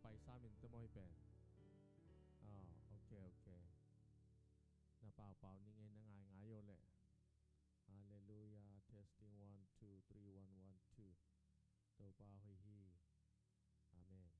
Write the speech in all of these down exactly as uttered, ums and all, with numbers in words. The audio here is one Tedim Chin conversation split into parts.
Paisa min te mawi pen. Ah, okay, okay. Na paupau ning ei, na ngaingai uh leh. Hallelujah. Testing, one, two, three, one, one, two. Topa hoih hi. Amen.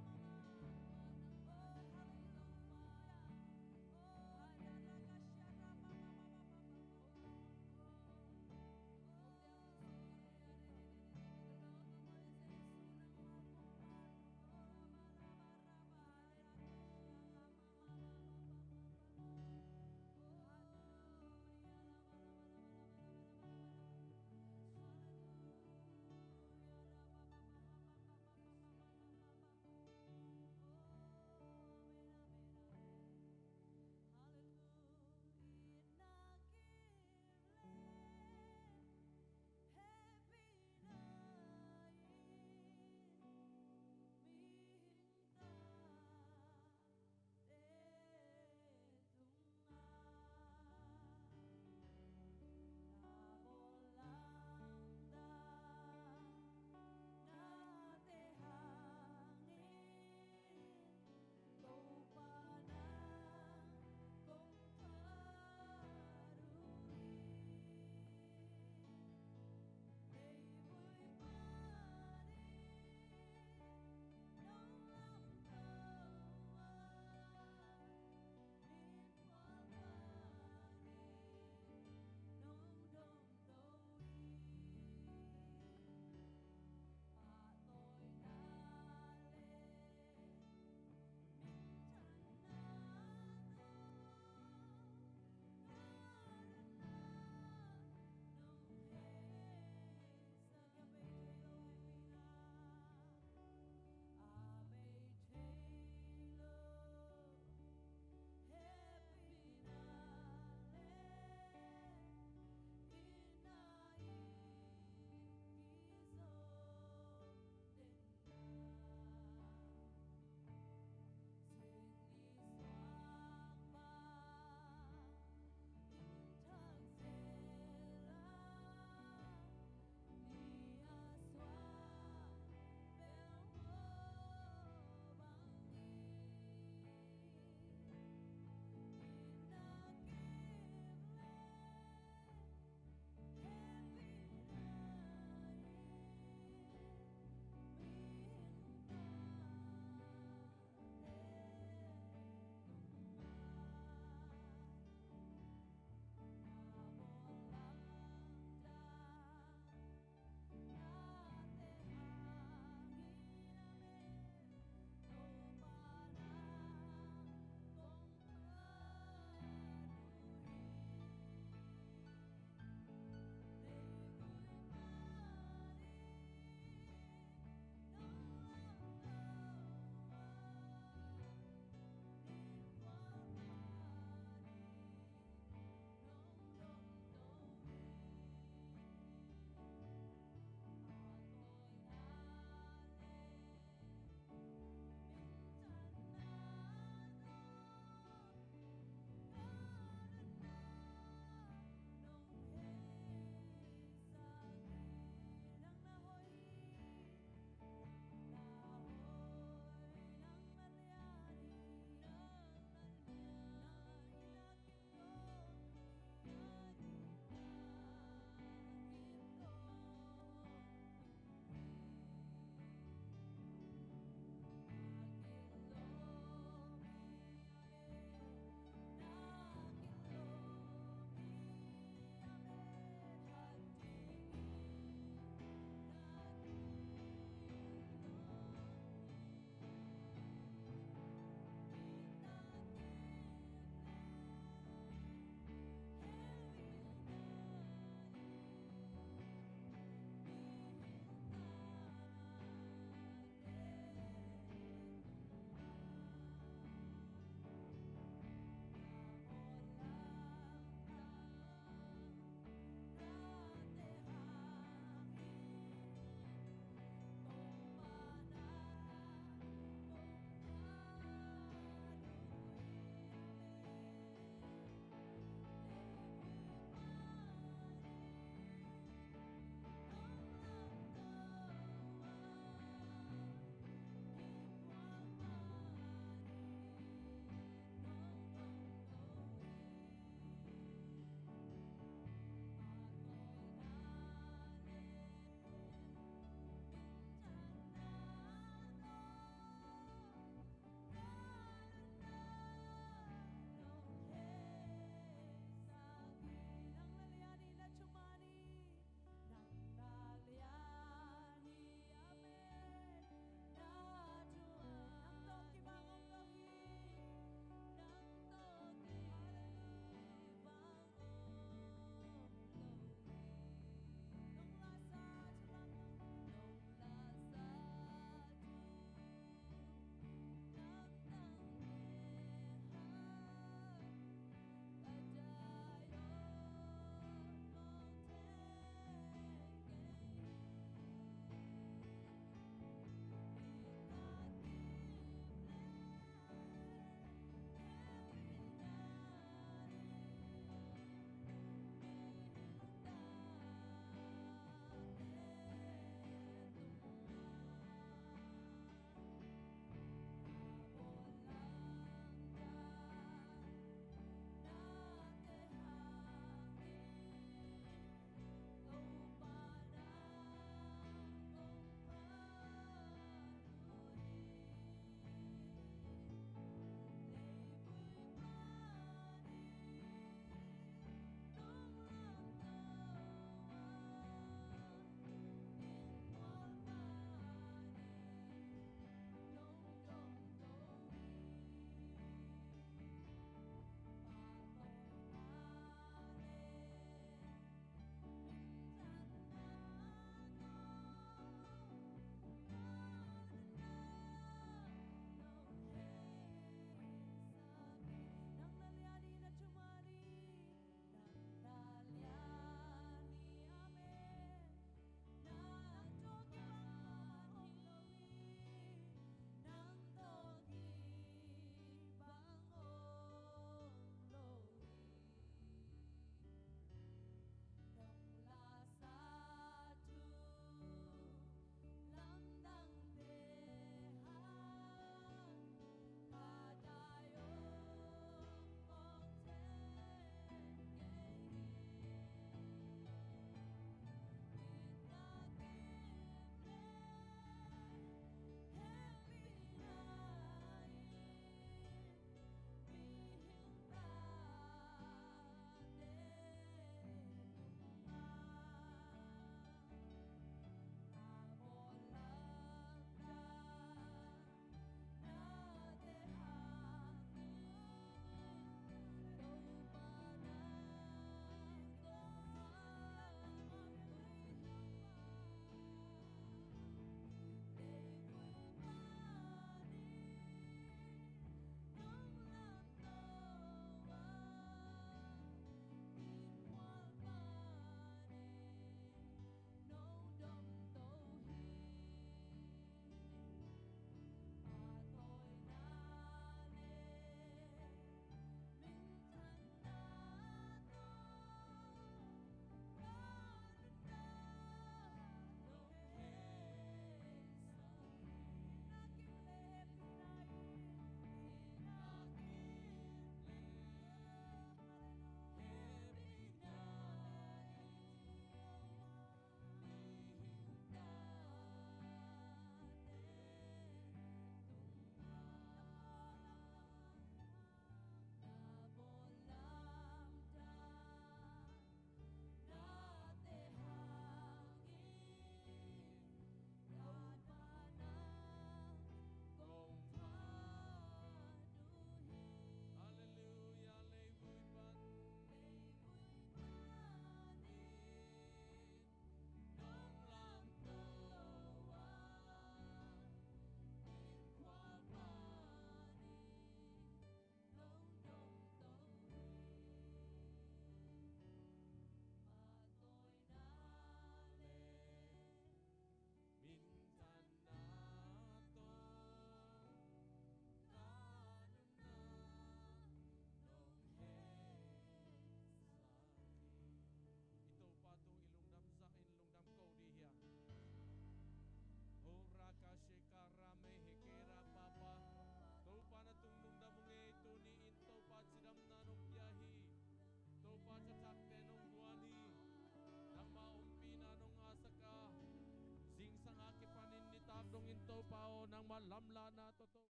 Topa lamlahna tawh Topa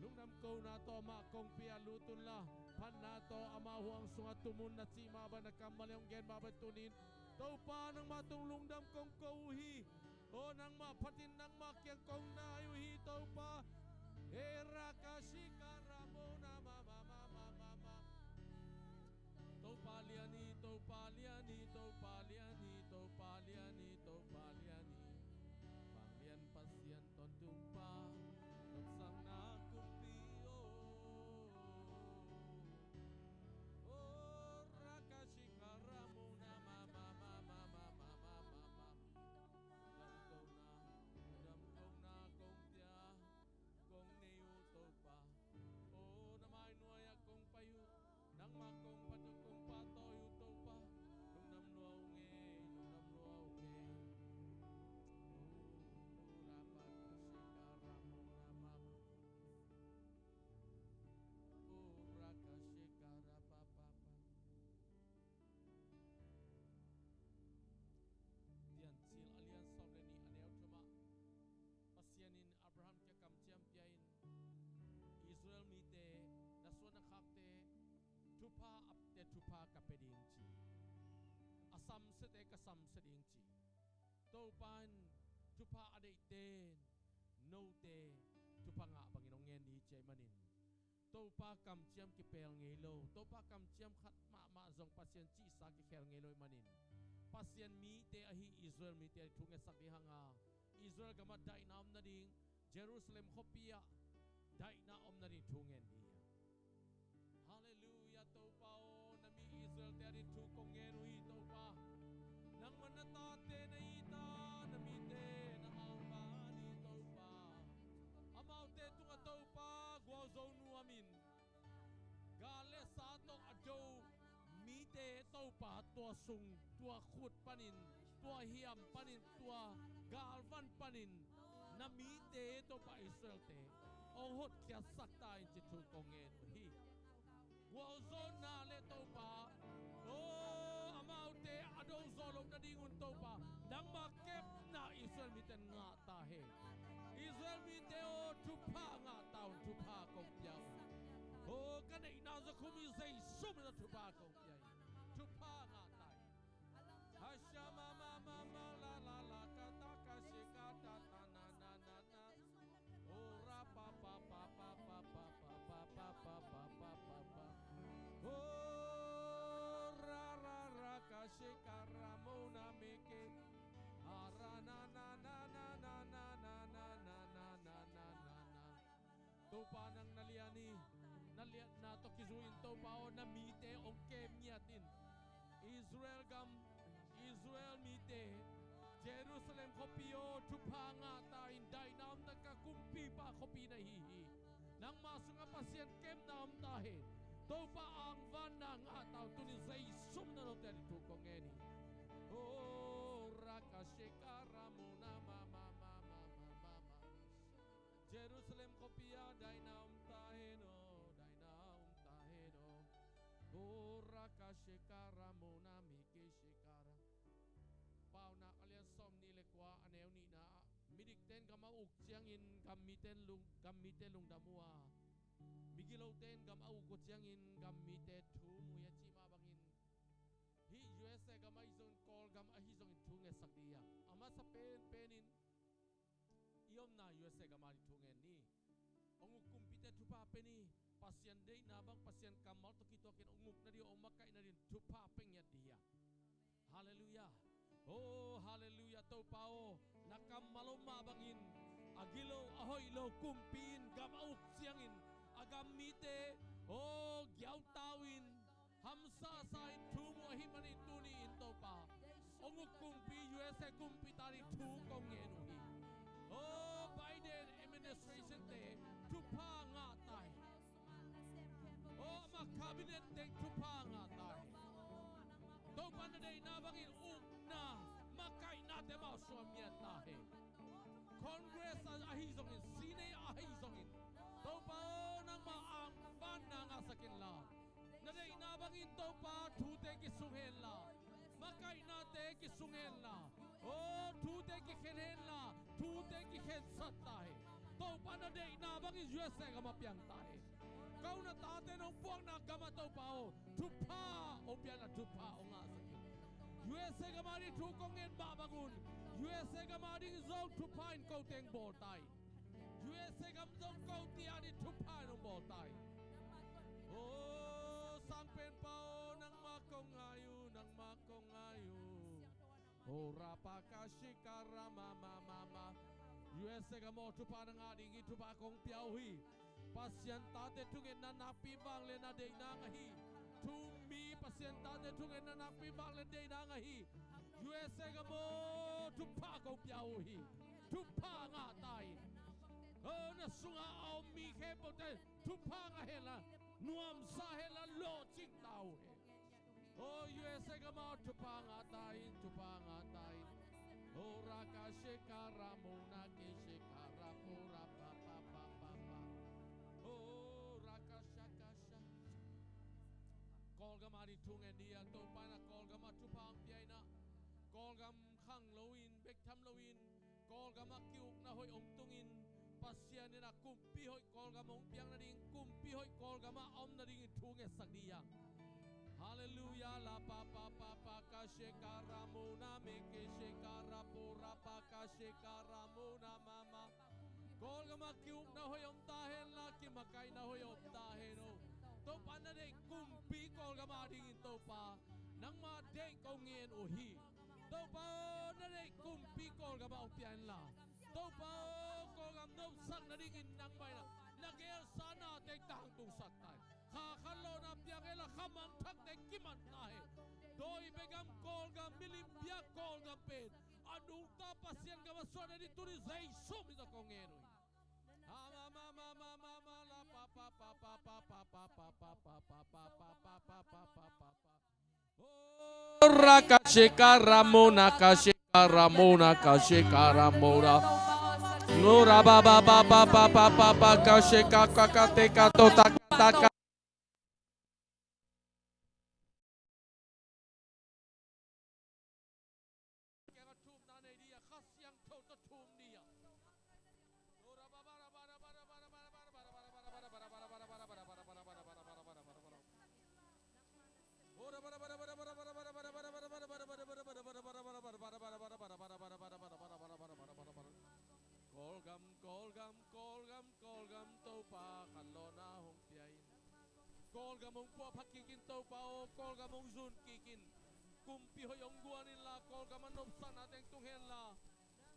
Lungdam kohna tawh amah kongpi ah lut unla, phatna tawh amah huang sungah tum un. Na cih mah bang, na kammal in hong gen mah bang, tuni-in Topa nangmah tung lungdam kong ko uh hi. O nangmah phatin nangmah kiang kong nai uh hi Topa. He rakashika ramona mama mama mama. Topa lian hi, Topa lian hi, Topa lian hi, Topa lian hi, Topa lian hi. Vanglian Pasian tawntung Pa, nopsakna kumpi aw. O rakashika ramona mama mama mama mama. Lungdam kohna, lungdam kohna kong pia, kong nei uh Topa. O na mai nuai ah kong pai uh, nangmah kong phat uh, kong pahtawi uh Topa. Lungdam lua ung ei, lungdam lua ung ei. O rapa shika ramona mama. O raka shika rapa papa. Piancil a lian sawm le nih, a neu thum ah Pasian in Abraham kiang kamciam pia-in, Israel mite, na suan na khakte thupha a apte thupha ka pia ding ci, a samsiate ka samsia ding ci. Topa in thupha a deihte note thupha ngah bangin hong ngen ding hi ci ahih manin, Topa kamciam kipel ngei lo, Topa kamciam khat mahmah zong Pasian cihsa kikhel ngei lo ahih manin, Pasian mite ahi Israel mite thu ngetsak ding hang a, Israel gamah daihna om nading, Jerusalem khuapi ah daihna om nading thu ngen ding hi. Halleluiah, Topa aw, na mi Israel-te ading thu kong ngen uh hi Topa. Nangmah na tate na it a, na mite na angvan hi Topa. Amaute tungah Topa gualzo nuamin, gal le sa tawh a do mite Topa, tua sung, tua khut panin, tua hiam panin, tua galvan panin na mite Topa Israel-te hong hotkhiatsak ta in ci thu kong ngen uh hi. Gualzawhna le Topa, o, amaute a do zawh loh nadingun Topa, nangma kepna Israel mite ngah ta hen. Israel mite aw, thupha ngah ta un, thupha kong pia un. O, ka neihna zakhum hi, Jesu min a thupha kong pia hi. Thupha ngah ta hi. Hasha ma ma ma ma la la la ka ta ka shi ka ta ta na na na na. O ra pa pa pa pa pa pa pa pa pa pa pa pa pa. O ra ra ra ka shi ka ra mo na me ke. A ra na na na na na na na na na na na na na. Topa nang na lian hi. Na liatna tawh kizui-in Topa aw, na mite hong kem ngiat in. Israel gam, Israel mite, Jerusalem khuapi aw, thupha ngah ta in, daihna om nading ka kumpipa khuapi na hi hi. Nangma sungah Pasian kepna om ta hen. Topa angvanna ngah ta un, tuni Jesu min a note ading thu kong ngen hi. O ra ka shi ka ra mo na ma ma ma ma ma ma ma. Jerusalem khuapi ah daihna om ta hen aw, daihna om ta hen aw. O ra ka shi ka ra mo na mi ki shi ka ra. Paunak a lian sawm nih le kua, a neu nihna ah, midikte in gam a uk ciangin gam mite in lung, gam mite lungdam uh a, migilote in gam a uk uh ciangin gam mite thum uh hi a cih mah bangin, hih U S A gam ahi zongin, Kawlgam ahi zongin thu ngetsak ding hi hang. A masa penpen in i omna U S A gam ading thu ngen ni. Hong uk kumpite thupha pia ni. Pasian deihna bang, Pasian kammal tawh kituakin hong uk nading, hong makaih nading thupha pia ngiat ding hi hang. Halleluiah. O halleluiah, Topa aw, na kammal om mah bangin a gilo a hoih lo kumpi in gam a uk ciangin a gam mite, o, giautau in, hamsasa in thum uh ahih manin tuni-in Topa, hong uk kumpi, U S A kumpi ta ding thu kong ngen uh hi. O Biden administration-te thupha ngah ta hen. O ama cabinet teng thupha ngah ta hen. Topa na deihna bangin ukna, makaihnate mah sung ah ngiat ta hen. Congress ahi zongin, Senate ahi zongin, Topa aw, nangmah angvanna ngahsak inla, na deihna bangin Topa thute kisung henla, makaihnate kisung henla, aw, thute kikhen henla, thute kikhensat ta hen. Topa na deihna bangin U S A gam ah piang ta hen. Ka u na tate nong puakna gam ah Topa aw, thupha hong pia inla, thupha hong ngahsak in. U S A gam ading thu kong ngen mah bangun, U S A gam ading zong thupha in kote hong bawl ta in. U S A gam zong kote ading thupha in hong bawl ta in. Aw, Sangpenpa aw, nangmah kong ngai uh, nangmah kong ngai uh. Aw, rapa ka shika ra ma ma ma ma. U S A gam aw, thupha na ngah ding hi, thupha kong pia uh hi. Pasian tate thungetna nakpi vanglian a deihna ngah hi. Thu um mi Pasian tate thungetna nakpi vanglian deihna ngah hi. U S A gam aw, thupha kong pia uh hi. Thupha ngah ta in. Aw, na sungah a om mi khempeuhte thupha ngah henla, nuamsa henla, lawhcing ta uh hen. Aw, U S A gam ah thupha ngah ta in, thupha ngah ta in. Aw, raka sheka ramona ke sheka rapora pa pa pa pa pa. Aw, raka shaka sha. Kawlgam ading thu ngen ni a, Topa in a Kawlgam ah thupha hong pia in a, Kawlgam khang loin, bek tham loin, Kawlgam ah ki-ukna hoih hong tungin, Pasian in a kumpi hoih Kawlgam hong piang nading, kumpi hoih Kawlgam ah a om nadingin thu ngetsak ni a. Halleluiah, la pa pa pa pa ka sheka ramona me ke sheka rapora pa ka sheka ramona ma ma. Kawlgam ah ki-ukna hoih om ta henla, kimakaihna hoih om ta hen aw. Topa na deih kumpi Kawlgam adingin Topa, nangma deih kong ngen uh hi. Topa aw, na deih kumpi Kawlgam ah hong pia inla, Topa aw, Kawlgam nopsak nadingin nangmah in a na geelsa nate tangtungsak ta in. Kha khanlawhna piang henla, kha mangthakte kiman ta hen. Dawi bia gam Kawlgam, milim bia Kawlgam pen a nungta Pasian gam a suah nading tuni Jesu min tawh kong ngen uh hi. Raka sheka ramona ka sheka ramona ka sheka ramona. Nura ba ba ba ba ba ba ba ba ka sheka ka ka te ka to ta ka ta ka. Kawlgam, Kawlgam, Kawlgam, Kawlgam, Topa khanlawhna hong pia in. Kawlgam hong puahphat kik in Topa aw, Kawlgam hong zun kik in. Kumpi hoih hong guan inla, Kawlgam a nopsakna teng tung henla,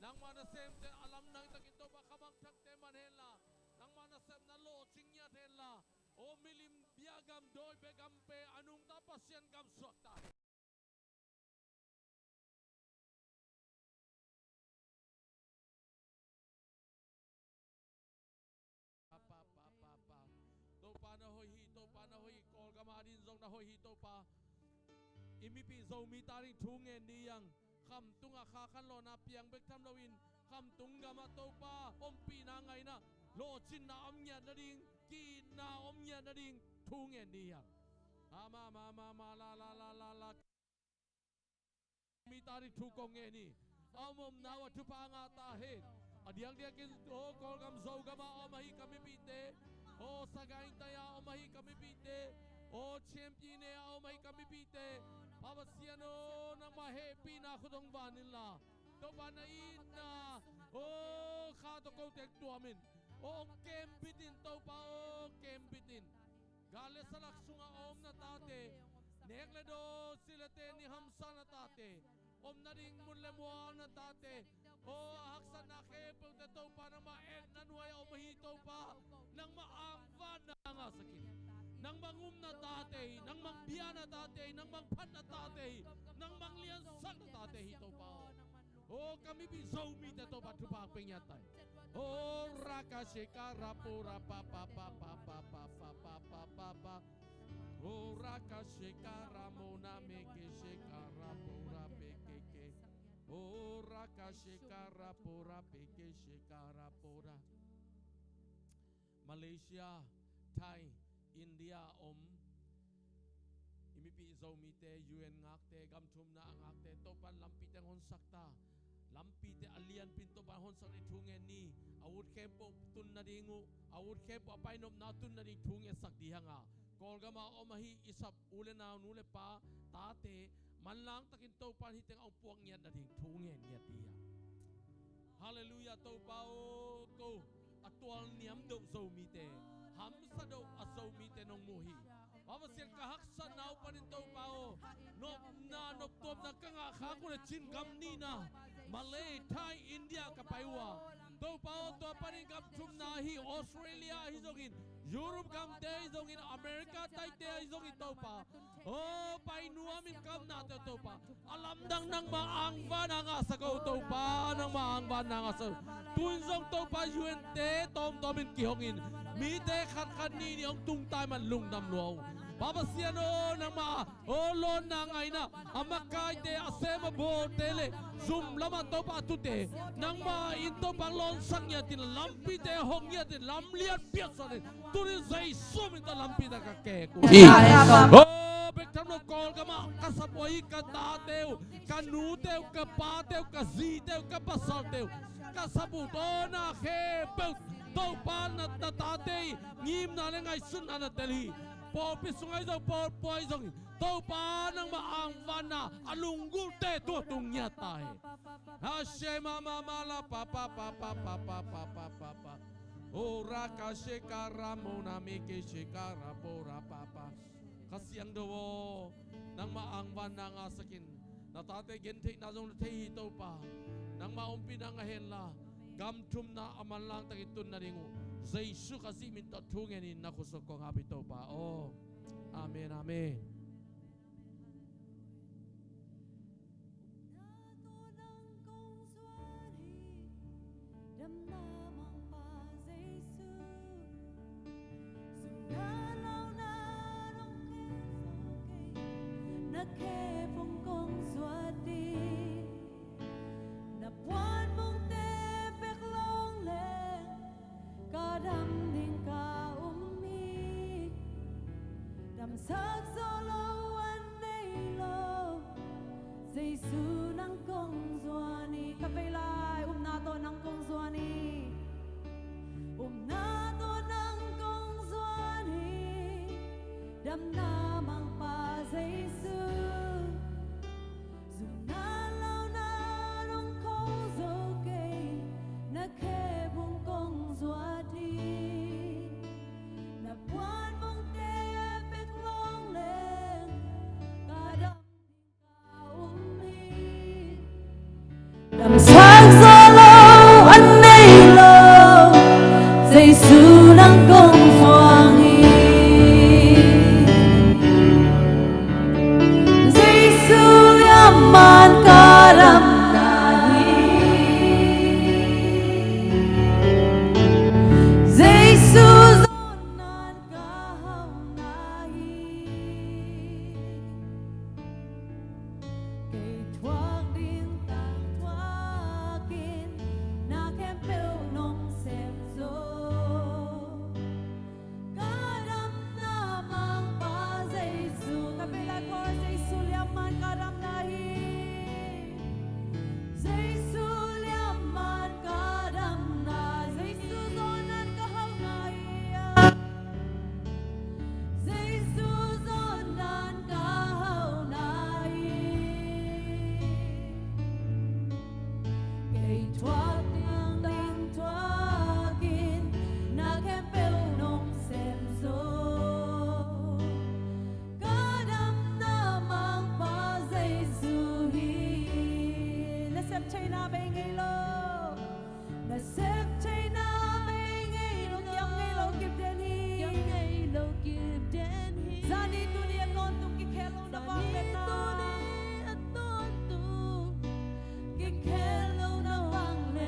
nangma nasemte a lamdang takin Topa kha mangthakte man henla, nangma nasepna lawhcing ngiat henla, aw milim bia gam, dawi bia gam pen a nungta Pasian gam suak ta hen. Pa, pa, pa, pa, pa. Topa na hoih hi, Topa na hoih hi, Kawlgam ading zong na hoih hi Topa. I mipih Zomi ta ding thu ngen ni ang. Khamtung ah kha khanlawhna piang bek tham loin, khamtung gam ah Topa ompihna ngaihna, lawhcinna om ngiat nading, ki-itna om ngiat nading thu ngen ni ang. Ama, ma, ma, ma, la, la, la, la, la. Mi ta ding thu kong ngen hi. A om omna uh ah thupha ngah ta hen. A diakdiakin aw Kawlgam Zogam ah a om ahi ka mipihte, aw Sagaing tai ah a om ahi ka mipihte, aw Chin Pyine ah a om ahi ka mipihte, Pa Pasian aw nangmah hehpihna khut hong van inla, Topa na itna aw kha tawh kote tuam in, aw hong kembit in Topa aw kembit in. Gal le salak sungah a om na tate, nek le daw, si le te, ni hamsa na tate, om nading mun le mual na tate, aw a haksatna khempeuhte Topa nangmah etna nuai a om ahi Topa, nangmah angvanna ngahsak in. Nangmah ngumna tate hi, nangmah biana tate hi, nangmah phatna tate hi, nangmah liansakna tate hi Topa. Aw ka mipih Zomite Topa thupha pia ngiat ta hi. Aw raka sheka rapo rapa pa pa pa pa pa pa pa pa pa pa. Aw raka sheka ramona meke sheka rapo rape keke. Aw Ka shekara pora peke shekara pora. Malaysia, Thai, India om i mipih Zomite, U N ngakte, gam thumna a ngakte, Topa'n lampite hong honsak ta. Lampite a lianpi in Topa'n hong honsak ding thu ngen ni. A ut khempeuh tun nading uh, a ut khempeuh a painopna tun nading thu ngetsak ding hi hang a, Kawlgam a om ahi i sap u le nau, nu le pa, tate, manlang takin Topa'n hih teng a hong puak ngiat nading thu ngen ngiat ding hi hang. Halleluiah, Topa aw, ko a tual niam deuh Zomite, hamsa deuh a Zomite nong mu hi. Pa Pasian, ka haksatna uh panin Topa aw, nopna, noptuamna ka ngah khak uh leh Chin gam nihna, Malay, Thai, India ka pai uh a, Topa aw, tua panin gam thumna ahi Australia ahi zongin, Europe gamte ahi zongin, America taite ahi zongin Topa, aw, pai nuam in kamnate uh Topa, a lamdang nangma angvan a ngahsak o Topa, nangma angvan a ngahsak o. Tu-in zong Topa, U N te tawmtawm in kihong in, mite khatkhat nihnih hong tungta ahih man lungdam lua ung. Pa Pasian aw, nangma aw, lawnna ngaihna, a makaite, a sem a bawlte le zum lamah Topa a tute, nangma in Topa lawngsak ngiat in, lampite hong ngiat in, lamlian piaksuak in, tuni-in Jesu min tawh lampite ka kek uh hi. Aw, bek tham lo Kawlgam ah ka sap uh ahi ka tate uh, ka nute uh, ka pate uh, ka zite uh, ka pasalte uh, ka sap uh, tawna khempeuh Topa na, na tate hi. Ngimna le ngaihsutna na tel hi. Pawlpi sung ahi zong, pawlpi ah ahi zong, Topa nangma angvanna a lunggulte tua tung ngiat ta hen. Hashem amamala pa pa pa pa pa pa pa pa pa pa. Ora ka sheka ramona meke sheka rapora pa pa. Kha Siangtho aw, nangma angvanna ngahsak in. Na tate gentheihna zong na thei hi Topa. Nangma ompihna ngah hen la, gam thumna a manlang takin tun nading uh Jesu Khazih min tawh thu ngen in na khut sung kong ap hi Topa aw. Amen, amen. Damna mangpa Jesu, zumna launa nong khen zo kei, na khe phung kong zuat ding. Na puan mungte bek long leng, ka dam ding ka um hi. Damsak zo lo an nei lo, Jesu nang kong zuan hi. Ka vei lai, upna tawh nang kong zuan hi. Upna tawh nang kong zuan hi. Damna mangpa Jesu, zumna launa nong kho zo kei, na khe phung kong zuat hi. Na puan mungte bek long leng, ka dam ding ka um hi. Damsak zo lo an nei lo, Jesu nang kong zuan hi. Jesu liamman ka damna hi. Jesu zawnnan ka hauhna hi. Kei thuak ding tang thuakin, na khempeuh nong sem zo. Ka damna mangpa Jesu, ka vei lai kor, Jesu liamman ka damna hi. Jesu liamman ka damna, Jesu zawnnan ka hauhna hi. Jesu zawnnan ka hauhna hi. Kei thuak ding tang thuakin, na khempeuh nong sem zo. Ka damna mangpa Jesu hi. Na sep theihna bei ngei lo. Na sep theihna bei ngei lo, kiam ngei lo kip den hi. Kiam ngei lo kip den hi. Zani tuni a tawntung kikhel lo na vang le ta. Zani tuni a tawntung kikhel lo na vang le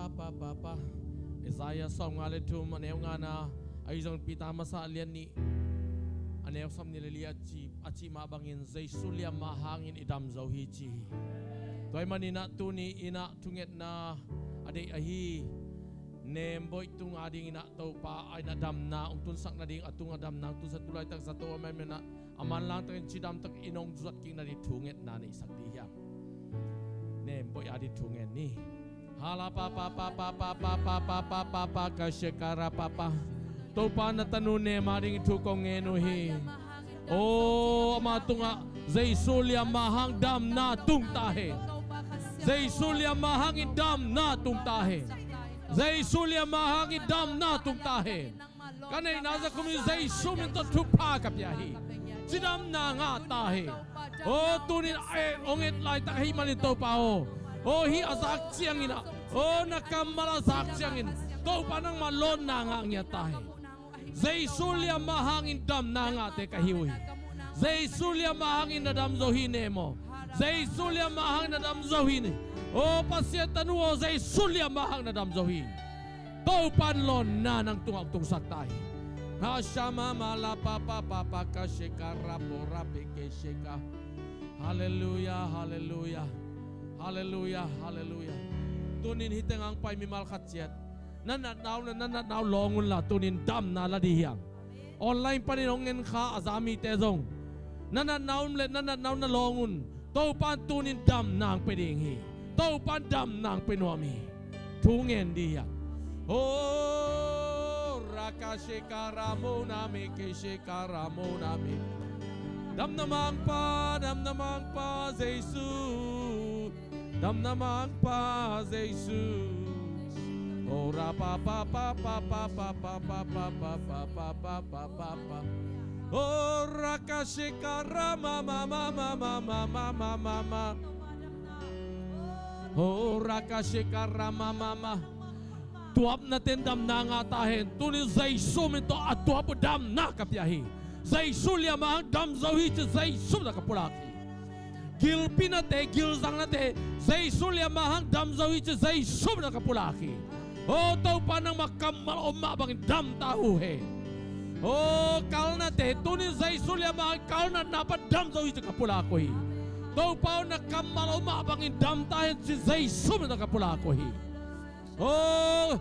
Pa, pa, pa. Isaiah sawmnga le thum, a neu ngana, ahi zong Peter masa lian nih, a neu sawmnih le li a ci, a cih mah bangin Jesu liamma hangin i dam zo hi ci hi. Tua ahih manin ah tuni in ah thungetna a deih ahi Nemboih tung adingin ah Topa in ah damna hong tunsak nading, a tungah damna hong tunsak, tu laitak zato a mah in ah a manlang takin cidam takin hong zuat kik nading thungetna neihsak dih hiam? Nemboih ading thungen ni. Hala pa pa pa pa pa pa pa pa pa pa pa ka shekara pa pa. Topa na tanu Nem adingin thu kong ngen uh hi. O, ama tungah Jesu liamma hang damna tung ta hen. Jesu liamma hangin damna tung ta hen. Jesu liamma hangin damna tung ta hen. Ka neihna zak khum in Jesu min tawh thupha ka pia hi. Cidamna ngah ta hen. O, tunin a hong et laitak ahih manin Topa aw. O, hih a zak ciangin ah, o, na kammal a zak ciangin Topa nangmah lawnna ngah ngiat ta hen. Jesu liamma hangin damna ngahte ka hi uh hi. Jesu liamma hangin na dam zo hi Nem aw. Jesu liamma hangin na dam zo hi ni. O Pasian tanu aw, Jesu liamma hangin na dam zo hi. Topa in lawnna nang tungah hong tungsak ta hi. Hashama mala pa pa pa pa ka sheka rapo rape ke sheka. Halleluia, halleluia. Halleluia, halleluia. Tunin hih tengah hong pai mimal khat ciat, na natna om le na natna uh lawng unla, tunin damna la dih hiam? Online panin hong ngen kha a za mite zong, na natna om le na natna uh na lawng un. Topa in tunin damna hong pia ding hi. Topa in damna hong pia nuam hi. Thu ngen dih hiam? O, raka sheka ramona me ke sheka ramona me. Damna mangpa, damna mangpa Jesu. Damna mangpa Jesu. O ra pa pa pa pa pa pa pa pa pa pa pa pa pa pa pa pa. O ra ka sheka ra ma ma ma ma ma ma ma ma ma ma. O ra ka sheka ra ma ma ma. Tuapna ten damna ngah ta hen. Tunin Jesu min tawh a tuap uh damna ka pia hi. Jesu liamma hang dam zo hi ci Jesu min tawh ka pulak hi. Gilpinate, gilzangnate Jesu liamma hang dam zo hi ci Jesu min tawh ka pulak hi. O Topa, nangmah kammal om mah bangin dam ta uh hen. O kalnate, tunin Jesu liamma hang kalnatna pan dam zo hi ci ka pulak uh hi. Topa aw, na kammal om mah bangin dam ta hen ci Jesu min tawh ka pulak uh hi. O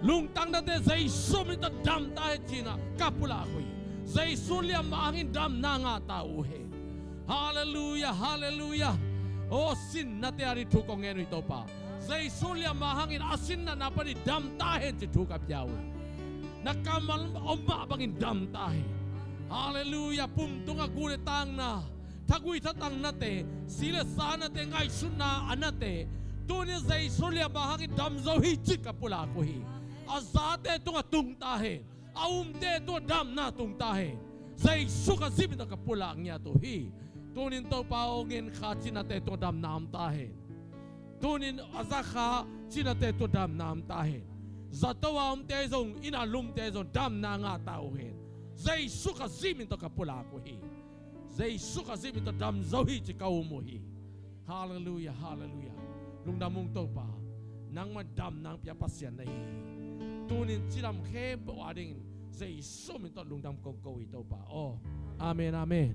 lungtangnate Jesu min tawh dam ta hen ci-in ah ka pulak uh hi. Jesu liamma hangin damna ngah ta uh hen. Halleluia, halleluia. O sinnate ading thu kong ngen uh hi Topa. Jesu liamma hangin a sinnatna panin dam ta hen ci thu ka pia uh hi. Na kammal om mah bangin dam ta hen. Halleluia. Pum tungah gu le tangna, thagui thatangnate, si le sanate, ngaihsutna a nate, tunin Jesu liamma hangin dam zo hi ci ka pulak uh hi. A zate tungah tung ta hen. A umte tungah damna tung ta hen. Jesu Khazih min tawh ka pulak ngiat uh hi. Tunin Topa aw, ngen kha cinate tungah damna om ta hen. Tunin a za kha cinate tungah damna om ta hen. Zato a omte zong, inn a lumte zong damna ngah ta uh hen. Jesu Khazih min tawh ka pulak uh hi. Jesu Khazih min tawh dam zo hi ci ka um uh hi. Halleluia, halleluia. Lungdam ung Topa. Nangmah damna hong pia Pasian na hi hi. Tunin cidam khempeuh adingin Jesu min tawh lungdam kong ko hi Topa aw. Amen, amen.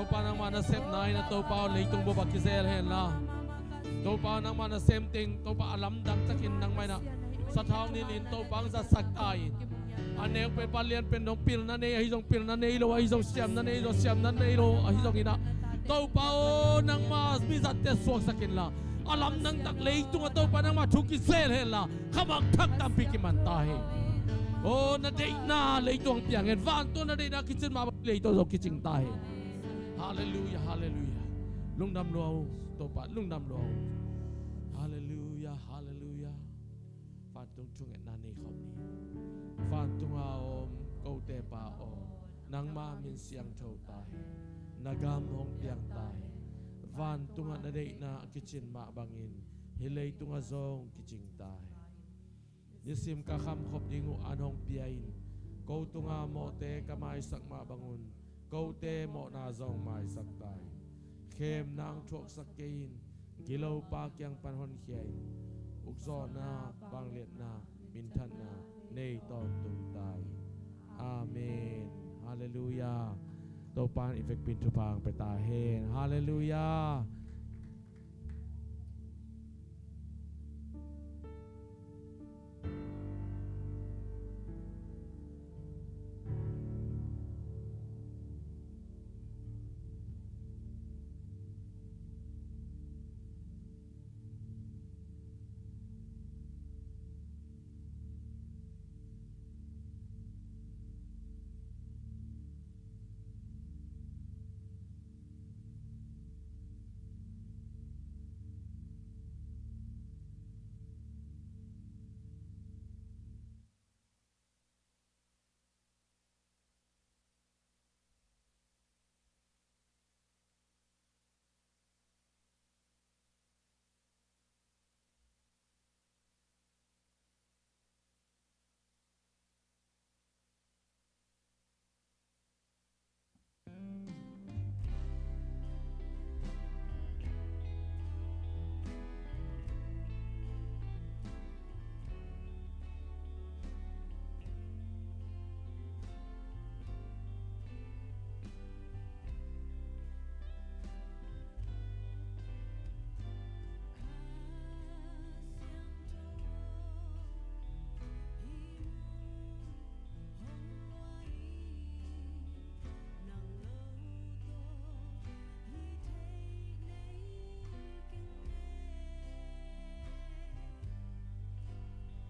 Topa nangmah nasepna in ah Topa aw leitung bup ah kizel henla. Topa nangmah nasem teng Topa a lamdang takin nangmah in ah sathau nilhin Topa hong zatsak ta in. A neu pen pa lian pen dong pilna nei ahi zong pilna nei lo ahi zong siamna nei zong siamna nei lo ahi zong in ah Topa aw nangmah mi zatte suaksak inla a lamdang tak leitung ah Topa nangmah thu kizel henla khamang thak tampi kiman ta hi. Aw na deihna leitung piang hen vantung na deihna kicin mah bang leitung zong kicing ta hi. Halleluia, halleluia. Lungdam lua uh Topa lungdam lua uh. Halleluia, halleluia. Vantung thungetna nei khawm ni. Vantung a om kote pa aw nangma min siangtho ta hi. Na gam hong piang ta hi. Vantung ah na deihna a kicin mah bangin hih leitung ah zong kicing ta hi. Nisim ka khamkhop ding uh an hong pia in ko tunga mawhte ka maisak mah bangun kote mawhna zong maisak ta in. Khemna hong thuaksak kei in gilopa kiang pan honkhia in ukzawhna vangliatna minthanna nei tawntung ta in. Amen. Halleluia. Topa in i vekpi in thupha hong pia ta hen. Halleluia.